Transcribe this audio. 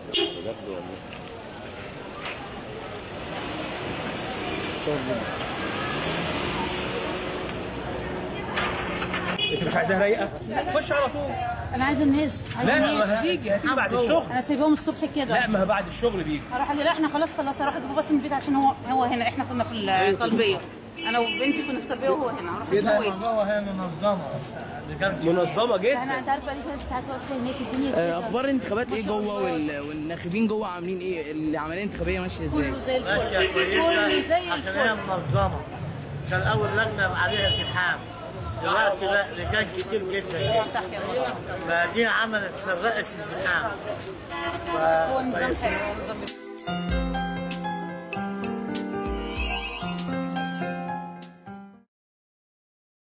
بجد والله. انت مش عايزاها رايقة؟ خش على طول. انا عايزه الناس، عايزه لا الناس. ما هتيجي، هتيجي بعد الشغل. انا سايباهم الصبح كده. لا ما هو بعد الشغل بيجي. هروح. لا احنا خلاص خلاص، هروح اجيبه بس من البيت عشان هو هنا. احنا كنا في الطلبيه، انا وبنتي كنا في التربية وهو هنا. هروح اجيبه. هو هي منظمة منظمة جدا. انا انت عارف بقالي 3 ساعات واقفة هناك الدنيا. اخبار الانتخابات ايه جوه؟ والناخبين جوه عاملين ايه؟ العملية الانتخابية ماشية ازاي؟ كله زي الفل، كله زي الفل. عشان هي منظمة. كان اول لجنة عليها زحام، دلوقتي لا، رجال كتير جدا. فدي عملت فرقت الزحام. هو النظام حلو، هو النظام.